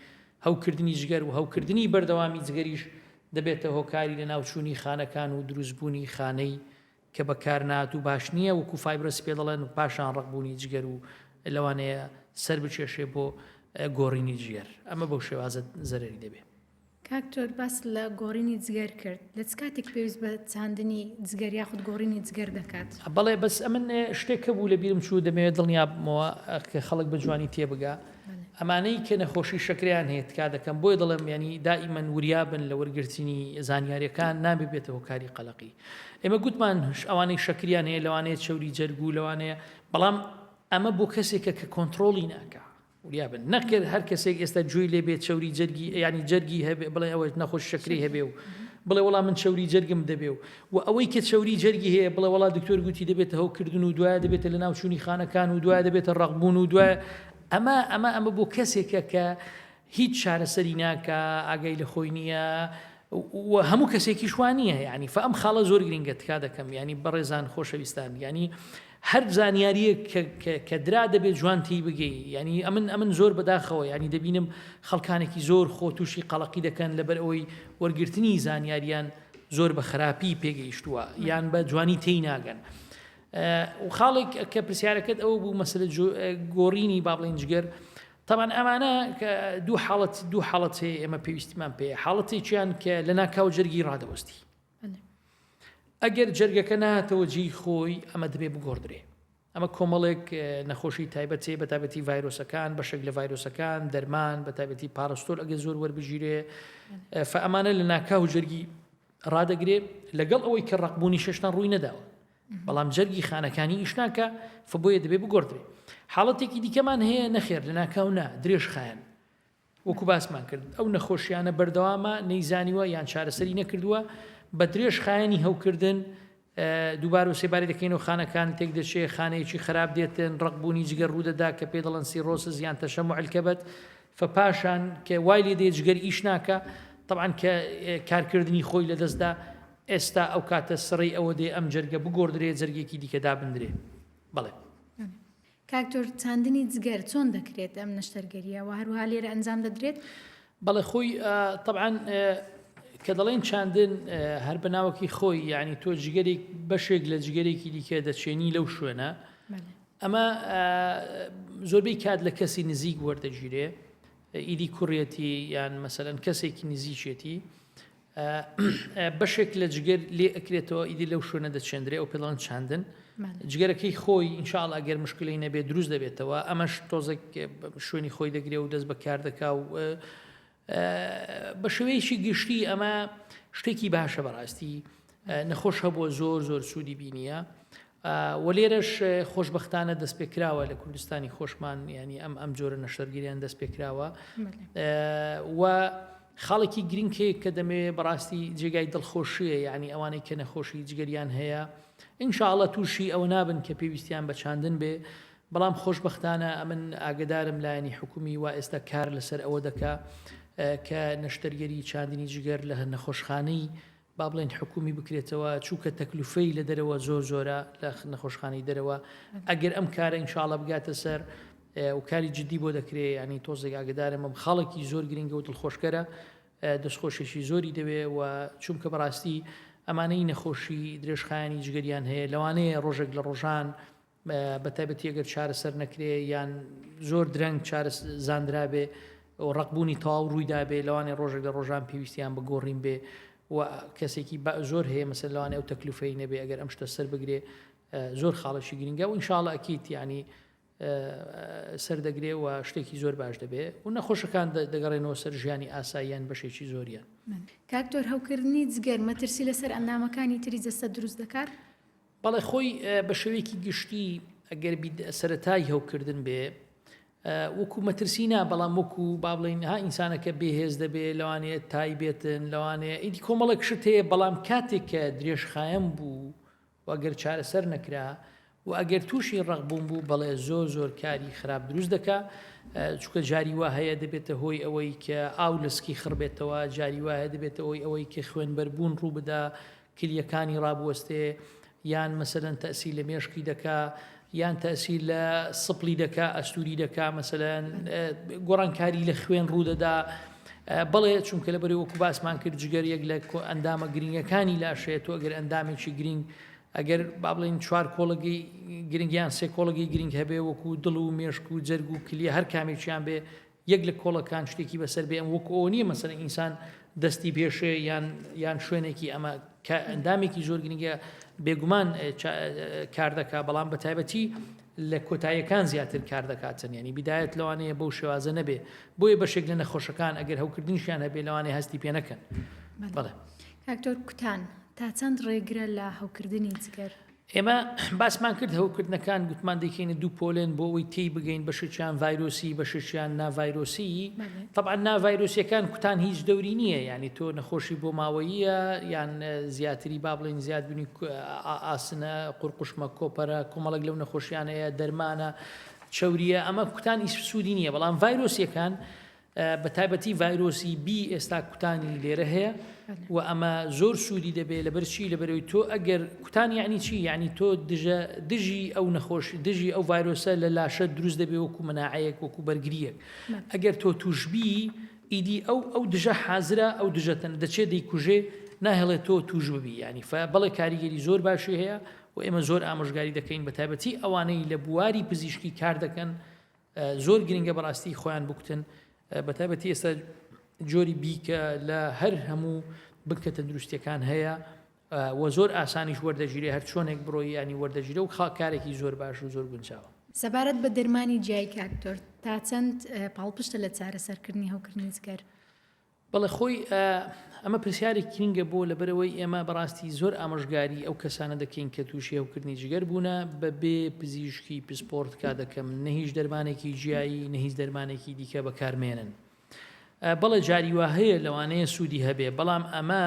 هەوکردنی جگەر و هەوکردنی بەردەوامی جگەریش دەبێتە هۆکاری لەناوچوونی خانەکان و دروستبوونی خانەی کە بەکارنەهاتوو باش نییە وەکو fibrous پێ دەڵێن و پاشان ڕەقبوونی جگەر و لەوانەیە سەر بکێشێ بۆ گۆڕینی جگەر ئەمە بەو شێوازە زەرەری دەبێ. کاک تۆر باست لە گۆڕینی جگەر کرد لە چ کاتێک پێویست بە چاندنی جگەر یاخود گۆڕینی جگەر دەکات؟ بەڵێ بەس ئەمن شتێک هەبوو لە بیرم چوو دەمەوێت دڵنیا بمەوە کە خەڵک بە جوانی تێبگا ئەمانەی کە نەخۆشی شەکرەیان هەیە تکا دەکەم بۆیە دەڵێم یانی دائیمەن وریابن لە وەرگرتنی زانیاریەکان نابێ بێتە هۆکاری قەلەقی ئێمە گوتمان ئەوانەی شەکریان هەیە لەوانەیە چەوری جەرگ و لەوانەیە بەڵام ئەمە بۆ کەسێکە کە کۆنتڕۆڵی ناکا وریابن نەکرد هەر کەسێک ئێستا گوێی لێ بێت چەوری جەرگی ینی جەرگی هەبێ بڵێ ئەوە نەخۆش شەکری هەبێ و بڵێ وەڵا من چەوری جەرگم دەبێ و و ئەوەی کە چەوری جەرگی هەیە بڵێ وەڵا دکتۆر گوتی دەبێتە هەوکردن و دوایە دەبێتە لە ناوچوونی خانەکان و دوایە دەبێتە ڕەقبوون و دوایە ئەمە ئەمە ئەمە بۆ کەسێکە کە هیچ چارەسەری ناکا ئاگای لە خۆی نییە و هەموو کەسێکیش وا نییە یعنی فە ئەم خاڵە زۆر گرنگە تکا دەکەم یعنی بەڕێزان خۆشەویستان یعنی هەر زانیاریەک کە درا دەبێت جوان تێی بگەی یعنی ئەمن ئەمن زۆر بەداخەوە یعنی دەبینم خەڵکانێکی زۆر خۆ تووشی قەڵەقی دەکەن لەبەر ئەوەی وەرگرتنی زانیاریان زۆر بە خراپی پێگەیشتووە یان بە جوانی تێی ناگەن و خاڵێک کە پرسیارەکەت ئەوە بوو مەسەلە گۆڕینی با بڵێین جگەر تەبعەن ئەمانە کە دوو حاڵەت دوو حاڵەت هەیە ئێمە پێویستیمان پێ حاڵەتێکیان کە لە ناکاو جەرگی ڕادەوەستی ئەگەر جەرگەکە ناتەوە جێی خۆی ئەمە دەبێ بگۆڕدرێ ئەمە کۆمەڵێک نەخۆشی تایبەت هەیە بە تایبەتی ڤایرۆسەکان بەشێک لە ڤایرۆسەکان دەرمان بە تایبەتی پارستۆل ئەگەر زۆر وەربگیرێ فەئەمانە لە ناکاو جەرگی ڕادەگرێ لەگەڵ ئەوەی کە ڕقبوونی شەشتان ڕووی نەداوە بەڵام جەرگی خانەکانی ئیش ناکا فە بۆیە دەبێ بگۆڕدرێ. حاڵەتێکی دیکەمان هەیە نەخێر لەناکاو نا درێژخایەن وەکو باسمان کرد ئەو نەخۆشیانە بەردەوامە نەیزانیوە یان چارەسەری نەکردووە بە درێژخایەنی هەوکردن دووبارە و سێبارەی دەکەینەوە خانەکان تێک دەچێ خانەیەکی خراپ دێتن ڕقبوونی جگەر ڕوودەدا کە پێ دەڵێن cirrhosis یان تشمع الکبد فە پاشان کە وای لێ دێ جگەر ئیش ناکا. تەبعەن کە کارکردنی خۆی لەدەستدا ئێستا ئەو کاتە سڕی ئەوە دێ ئەم جەرگە بگۆڕدرێ جەرگێکی دیکە دابندرێ بەڵێ. کاک دکتۆر چاندنی جگەر چۆن دەکرێت ئەم نەشتەرگەریە وە هەروەها لێرە ئەنجام دەدرێت؟ بەڵێ خۆی تەبعەن کە دەڵێن چاندن هەر بە ناوەکی خۆی یعنی تۆ جگەرێک بەشێک لە جگەرێکی دیکە دەچێنی لەو شوێنە ئەمە زۆربەی کات لە کەسی نزیک وەردەگیرێ ئیدی کوڕێتی یان مەسەلەن کەسێکی نزیکێتی بەشێک لە جگەر لێ ئەکرێتەوە ئیدی لەو شوێنە دەچێندرێ ئەو پێڵەن چاندن جگەرەکەی خۆی ئینشاءاللە ئەگەر مشکلەی نەبێ دروست دەبێتەوە ئەمەش تۆزێک شوێنی خۆی دەگرێ و دەست بەکار دەکا و بە شێوەیەکی گشتی ئەمە شتێکی باشە بەڕاستی نەخۆش هەبووە زۆر زۆر سوودی بینیە و لێرەش خۆشبەختانە دەست پێکراوە لە کوردستانی خۆشمان ینی ئەم ئەم جۆرە نەشتەرگەریان دەست پێکراوە و خاڵێکی گرنگ هەیە کە دەمەوێ بەڕاستی جێگای دڵخۆشیە یعنی ئەوانەی کە نەخۆشی جگەریان هەیە ئینشاءاللە تووشی ئەوە نابن کە پێویستیان بە چاندن بێ بەڵام خۆشبەختانە ئەمن ئاگدارم لایەنی حکومی وا ئێستا کار لەسەر ئەوە دەکا کە نەشتەرگەری چاندنی جگەر لە نەخۆشخانەی با بڵێین حکومی بکرێتەوە چوکە تەکلفەی لە دەرەوە زۆر زۆرە لە نەخۆشخانەی دەرەوە ئەگەر ئەم کارە ئینشاءاللە بگاتە سەر و کاری جدی بۆ دەکرێ ینی تۆزێک ئاگدارم ئەم خاڵێکی زۆر گرنگە و دڵخۆشکەرە دەستخۆشێکی زۆری دەوێ و چونکە بەڕاستی ئەمانەی نەخۆشی درێژخایەنی جگەریان هەیە لەوانەیە ڕۆژێک لە ڕۆژان بەتایبەتی ئەگەر چارەسەر نەکرێ یان زۆر درەنگ چارەس زانرابێ و ڕەقبوونی تەواو ڕوویدابێ لەوانەیە ڕۆژێک لە ڕۆژان پێویستیان بە گۆڕین بێ و کەسێکی زۆر هەیە مەسەر لەوانەیە ئەو تەکلفەی نەبێ ئەگەر ئەم شتە سەر بگرێ زۆر خاڵێکی گرنگە و ئینشاءاللە ئەکید یعنی سەر دەگرێ و شتێکی زۆر باش دەبێ و نەخۆشەکان دەگەڕێنەوە سەر ژیانی ئاساییان بەشێکی زۆریان. کاک دکتۆر هەوکردنی جگەر مەترسی لەسەر ئەندامەکانی تری جەستە دروست دەکات؟ بەڵێ خۆی بە شێوەیەکی گشتی ئەگەر سەرەتای هەوکردن بێ وەکو مەترسی نا بەڵام وەکو با بڵین ها ئینسانەکە بێهێز دەبێ لەوانەیە تای بێتن لەوانەیە ئیدی کۆمەڵێک شت هەیە بەڵام کاتێک کە درێژخایەن بوو و ئەگەر چارەسەر نەکرا و ئەگەر تووشی ڕقبوون بوو بەڵێ زۆر زۆر کاری خراپ دروست دەکا چونکە جاری وا هەیە دەبێتە هۆی ئەوەی کە ئاو لە سکی خڕبێتەوە جاری وایە دەبێتە هۆی ئەوەی کە خوێنبەربوون ڕووبدا کلیەکانی ڕابوەستێ یان مەسەلەن تەئسیر لە مێشکی دەکا یان تەئسیر لە سپڵی دەکا ئەستوری دەکا مەسەلەن گۆڕانکاری لە خوێن ڕوودەدا بەڵێ چونکە لە بەرەی وەکو باسمان کرد جگەر یەک لە ئەندامە گرنگەکانی لاشەیە تۆ ئەگەر ئەندامێکی گرنگ ئەگەر با بڵێین چوار کۆڵگەی گرنگیان سێ کۆڵگەی گرنگ هەبێ وەکو دڵ و مێشک و جەرگ و کلیە هەر کامێکیان بێ یەک لە کۆڵەکان شتێکی بەسەر بێ ئەم وەکو ئەوە نییە مەسەلەن ئینسان دەستی بێشێ یان یان شوێنێکی ئەمە کە ئەندامێکی زۆر گرنگە بێگومان کار دەکا بەڵام بە تایبەتی لە کۆتاییەکان زیاتر کار دەکاتن ینی بیدایەت لەوانەیە بەو شێوازە نەبێ بۆیە بەشێک لە نەخۆشەکان ئەگەر هەوکردنیشیان هەبێ لەوانەیە هەستی پێ نەکەن بەڵێ. کاک دکتۆر کوتان تا چەند ڕێگرە لە هەوکردنی جگەر؟ ئێمە باسمان کرد هەوکردنەکان گوتمان دەیکەینە دوو پۆلێن بۆ ئەوەی تێی بگەین بەشێکیان ڤایرۆسی بەشێکیان ناڤایرۆسی طبعا ناڤایرۆسیەکان کوتان هیچ دەوری نییە یعنی تۆ نەخۆشی بۆ ماوەییە یان زیاتری با بڵێن زیادبوونی ئاسنە قورقوشمە کۆپەرە کۆمەڵێک لەو نەخۆشیانەیە دەرمانە چەوریە ئەمە کوتان هیچ سوودی نییە بەڵام ڤایرۆسیەکان بە تایبەتی ڤایرۆسی بی ئێستا کوتانی لێرە هەیە و ئەمە زۆر سوودی دەبێت لەبەر چی لەبەرەوەی تۆ ئەگەر کوتان یعنی چی یعنی تۆ دژە دژی ئەو نەخۆش دژی ئەو ڤایرۆسە لە لاشە دروست دەبێ وەکو مەناعەیەک وەکو بەرگریەک ئەگەر تۆ توشبی ئیدی ئەو ئەو دژە حازرە ئەو دژەتەن دەچێت دەیکوژێ ناهێڵێت تۆ توش ببی ینی فە بەڵێ کاریگەری زۆر باشی هەیە و ئێمە زۆر ئامۆژگاری دەکەین بە تایبەتی ئەوانەی لە بواری پزیشکی کار دەکەن زۆر گرنگە بەڕاستی خۆیان بکوتن بەتایبەتی ئێستا جۆری بی کە لە هەر هەموو بنکە تەندروستیەکان هەیە و زۆر ئاسانیش وەردەگیرێ هەر چۆنێک بڕۆی ینی وەردەگیرە و کارێکی زۆر باش و زۆر گونجاوە. سەبارەت بە دەرمانی جیای کاک دکتۆر تا چەند پاڵپشتە لە چارەسەرکردنی هەوکردنی جگەر؟ بەڵێ خۆی ئەمە پرسیارێکی گرنگە بۆ لەبەرئەوەی ئێمە بەڕاستی زۆر ئامۆژگاری ئەو کەسانە دەکەین کە تووشی هەوکردنی جگەر بوونە بەبێ پزیشکی پسپۆڕ تکا دەکەم نە هیچ دەرمانێکی جیایی نە هیچ دەرمانێکی دیکە بەکارمێنن بەڵێ جاری وا هەیە لەوانەیە سوودی هەبێ بەڵام ئەمە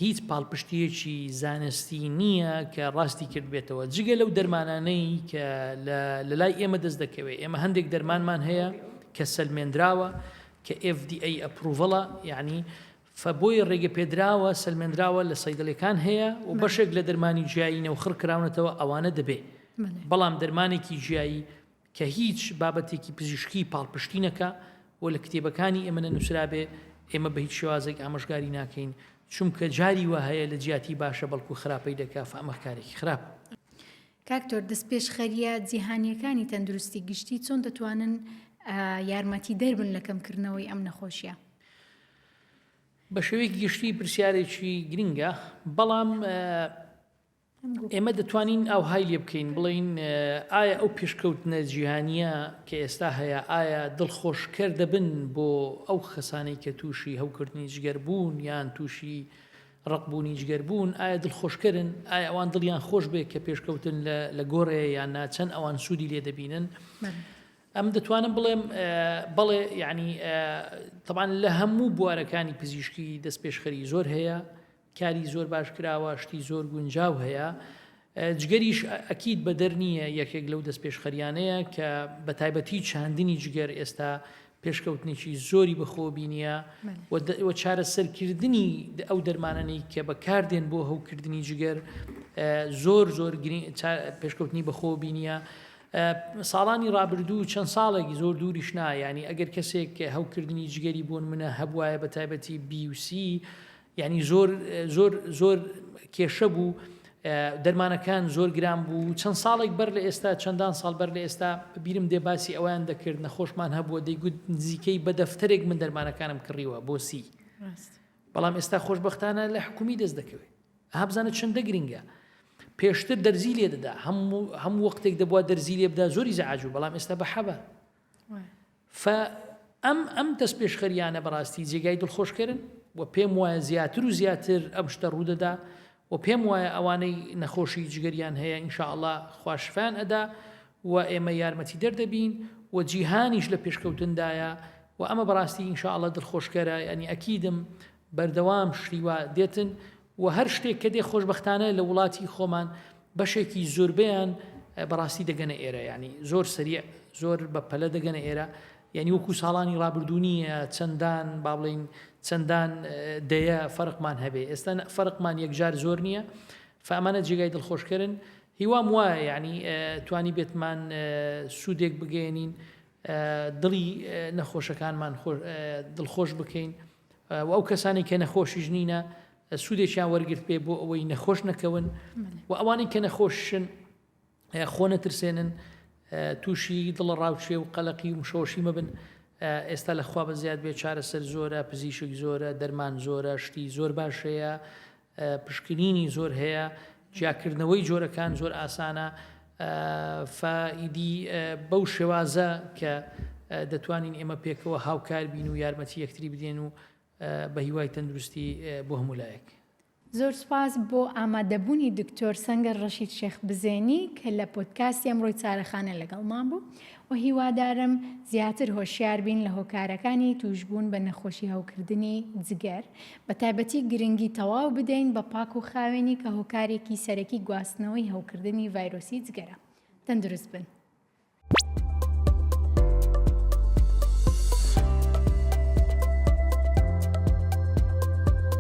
هیچ پاڵپشتییەکی زانستی نییە کە ڕاستی کردبێتەوە جگە لەو دەرمانانەی کە لە لای ئێمە دەست دەکەوێت ئێمە هەندێک دەرمانمان هەیە کە سەلمێنراوە کە FDA approval ە یعنی فە بۆیە ڕێگە پێدراوە سەلمێنراوە لە سەیدەلەکان هەیە و بەشێک لە دەرمانی جیایی نەوخڕ کراونەتەوە ئەوانە دەبێ بەڵام دەرمانێکی جیایی کە هیچ بابەتێکی پزیشکی پاڵپشتی نەکا و لە کتێبەکانی ئێمە نەنووسرابێ ئێمە بە هیچ شێوازێک ئامۆژگاری ناکەین چونکە جاری وا هەیە لە جیاتی باشە بەڵکو خراپەی دەکا فە ئەمە کارێکی خراپە. کاک تۆر، دەستپێشخەرییە جیهانییەکانی تەندروستی گشتی چۆن دەتوانن یارمەتیدەر بن لە کەمکردنەوەی ئەم نەخۆشییە؟ بە شێوەیەکی گشتی پرسیارێکی گرنگە، بەڵام ئێمە دەتوانین ئاوهای لێ بکەین بڵێین ئایا ئەو پێشکەوتنە جیهانییە کە ئێستا هەیە ئایا دڵخۆشکەر دەبن بۆ ئەو کەسانەی کە تووشی هەوکردنی جگەر بوون یان تووشی ڕەقبوونی جگەر بوون ئایا دڵخۆشکەرن ئایا ئەوان دڵیان خۆش بێ کە پێشکەوتن لە گۆڕێ یان نا چەند ئەوان سوودی لێ دەبینن ئەم دەتوانم بڵێم بەڵێ یعنی طبعا لە هەموو بوارەکانی پزیشکی دەست پێشخەری زۆر هەیە کاری زۆر باش کراوە شتی زۆر گونجاو هەیە جگەریش ئەکید بەدەر نییە یەکێک لەو دەستپێشخەریانەیە کە بە تایبەتی چاندنی جگەر ئێستا پێشکەوتنێکی زۆری بەخۆ بینیە و چارەسەرکردنی ئەو دەرمانانەی کە بەکاردێن بۆ هەوکردنی جگەر زۆر زۆر پێشکەوتنی بەخۆ بینیە ساڵانی ڕابردوو چەند ساڵێک زۆر دووریش نا یانی ئەگەر کەسێک هەوکردنی جگەری بۆ نمونە هەبوایە بە تایبەتی بی و سی یانی زۆر زۆر زۆر کێشە بوو دەرمانەکان زۆر گران بوو چەند ساڵێک بەر لە ئێستا چەندان ساڵ بەر لە ئێستا بیرم دێ باسی ئەویان دەکرد نەخۆشمان هەبووە دەیگوت نزیکەی بە دەفتەرێک من دەرمانەکانم کڕیوە بۆ سی بەڵام ئێستا خۆشببختانە لە حکومی دەست دەکەوێت ئەها بزانە چەندە گرنگە پێشتر دەرزی لێ دەدا هەموو هەموو وەختێک دەبووە دەرزی لێ بدا زۆری زعاج بوو بەڵام ئێستا بە حەبە ف ئەم ئەم دەست پێشخەریانە بەڕاستی جێگای دڵخۆشکەرن و پێم وایە زیاتر و زیاتر ئەم شتە ڕوودەدا و پێم وایە ئەوانەی نەخۆشی جگەریان هەیە ان شاء اللە خوا شفایان ئەدا و ئێمە یارمەتی دەر دەبین و جیهانیش لە پێشکەوتندایە و ئەمە بەڕاستی ان شاء اللە دڵخۆشکەرە یانی ئەکیدم بەردەوام شتی وا دێتن و هەر شتێک کە دێ خۆشبەختانە لە وڵاتی خۆمان بەشێکی زۆربەیان بەڕاستی دەگەنە ئێرە یعنی زۆر سەریع زۆر بە پەلە دەگەنە ئێرە یعنی وەکو ساڵانی ڕابردوو نییە چەندان با بڵین چەندان دەیە فەرقمان هەبێ ئێستا فەرقمان یەکجار زۆر نییە فئەمانە جێگای دڵخۆشکەرن هیوام وایە یعنی توانی بێتمان سوودێک بگەێنین دڵی نەخۆشەکانمان دڵخۆش بکەین و ئەو کەسانی کە نەخۆشیش نینە سوودێکیان وەرگرت بێ بۆ ئەوەی نەخۆش نەکەون و ئەوانەی کە نەخۆشن خۆ نەترسێنن تووشی دڵە ڕاوچێ و قەلەقی و مشەوەشی مەبن ئێستا لە خوا بە زیاد بێ چارەسەر زۆرە پزیشک زۆرە دەرمان زۆرە شتی زۆر باش هەیە پشکنینی زۆر هەیە، جیاکردنەوەی جۆرەکان زۆر ئاسانە، فا ئیدی بەو شێوازە کە دەتوانین ئێمە پێکەوە هاوکار بین و یارمەتی یەکتری بدەین و بە هیوای تەندروستی بۆ هەموو لایەک. زۆر سوپاس بۆ ئامادەبوونی دکتۆر سەنگەر ڕەشید شێخ بزێنی کە لە پۆدکاستی ئەمڕۆی چارەخانە لەگەڵمان بوو و هیوادارم زیاتر هۆشیار بین لە هۆکارەکانی تووشبوون بە نەخۆشی هەوکردنی جگەر بە تایبەتی گرنگی تەواو بدەین بە پاک و خاوێنی کە هۆکارێکی سەرەکی گواستنەوەی هەوکردنی ڤایرۆسی جگەرە. تەندروست بن.